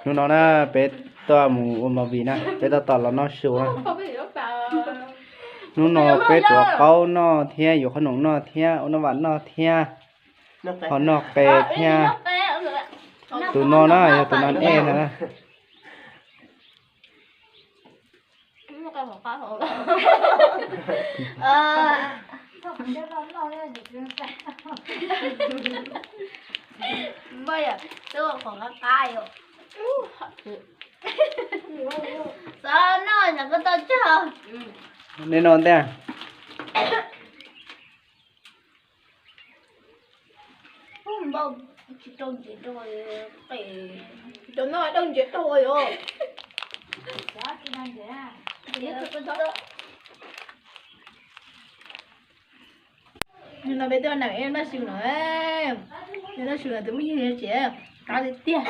Hnub no na, peb tuaj mus ua movie na, peb tab tom los noj su na. Hnub no peb tuav qaub noj thiab, yuav qhob noom noj thiab, ua noj vam noj thiab, ho noj qe thiab. Tus no na yog tus no ej ntag na. Nej no ntej. Tsis tau ntses rau, tsis tau noj, tau ntses rau yom. Nim no peb tuaj noj su no, noj su no tus muaj ywg tsev, qab tiag tiag.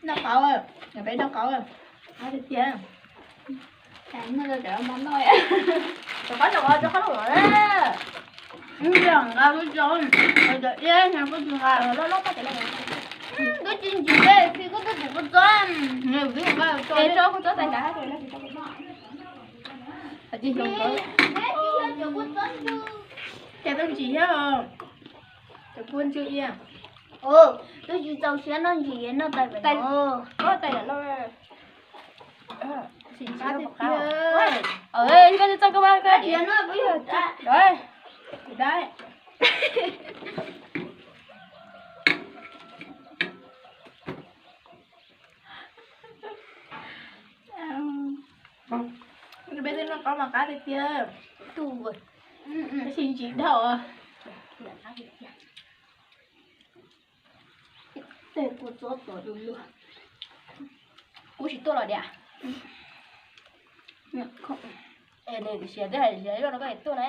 Noj qaub, peb noj qaub, qab tiag tiag. Koj tsis ntsis li, koj twb tsis nqa. Ces tau ntsis thiab, cov kua ntsw ia. Twb tsis txaus siab noj ntsis, noj tais pem no. Koj tais no. Koj txoj koj mas koj tias no, dai. Peb twb noj qaub mas qab tiag tiag. Tab sis ntsis dhau. Tej kua txob tuaj du lug. Kuv tsis tuaj los diam. Es nws siav twb hais siav zoj rau koj es tuaj na.